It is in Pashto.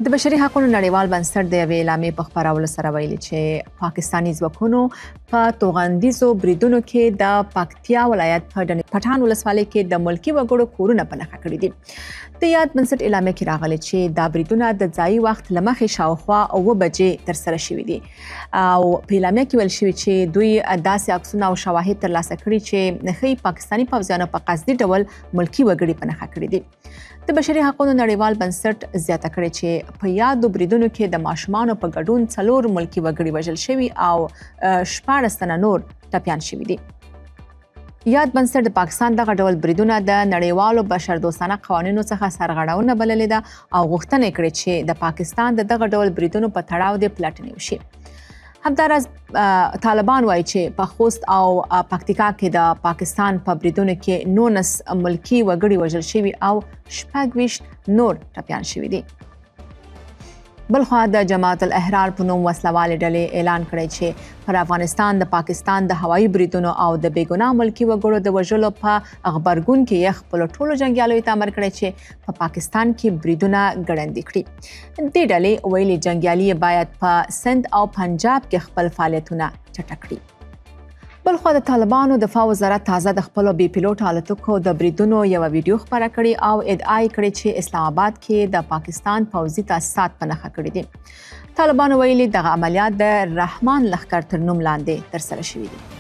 د بشري حقونو نړیوال بنسټ د یوې اعلامیې په خپرولو سره ویلي چې پاکستاني ځواکونو په توغندیزو بریدونو کې د پکتیا ولایت په ډنډ پټان ولسوالۍ کې د ملکي وګړو کورونه په نښه کړي دي. د یاد بنسټ اعلامیه کې راغلي چې دا بریدونه د ځایي وخت له مخې شاوخوا 7 بجې ترسره شوي دي او په اعلامیه کې ویل شوي چې دوی داسې عکسونه او شواهد ترلاسه کړي چې ښيي پاکستاني پوځیانو په قصدي ډول ملکي وګړي په نښه کړي دي. د بشري حقونو نړیوال بنسټ زیاته کړې چې په یادو بریدونو کې د ماشومانو په ګډون 4 ملکي وګړي وژل شوي او 14 تنه نور ټپیان شوي دي. یاد بنسټ د پاکستان دغه ډول بریدونه د نړیوالو بشردوستانه قوانینو څخه سرغړونه بللې ده او غوښتنه یې کړې چې د پاکستان د دغه ډول بریدونو په تړاو دې پلټنې وشي. همداراز طالبان وایي چې په خوست او پکتیکا کې د پاکستان په بریدونو کې 19 ملکی وګړي وژل شوي او 26 نور ټپیان شوي دي. بلخوا د جماعت الاحرار په نوم وسلوالې ډلې اعلان کړی چې پر افغانستان د پاکستان د هوایي بریدونو او د بیګناه ملکي وګړو د وژلو په غبرګون کې یې خپلو ټولو جنګیالیو ته امر کړی چې په پاکستان کې بریدونه ګړندي کړي. دې ډلې ویلي جنګیالي باید په سند او پنجاب کې خپل فعالیتونه چټک کړي. بلخوا د طالبانو دفاع وزارت تازه د خپلو بې پیلوټه الوتکو د بریدونو یوه ویډیو خپره کړې او ادعا یې کړې چې اسلام آباد کې د پاکستان پوځي تاسیسات په نښه کړي دي. طالبانو ویلي دغه عملیات د رحمان لښکر تر نوم لاندې ترسره شوي دي.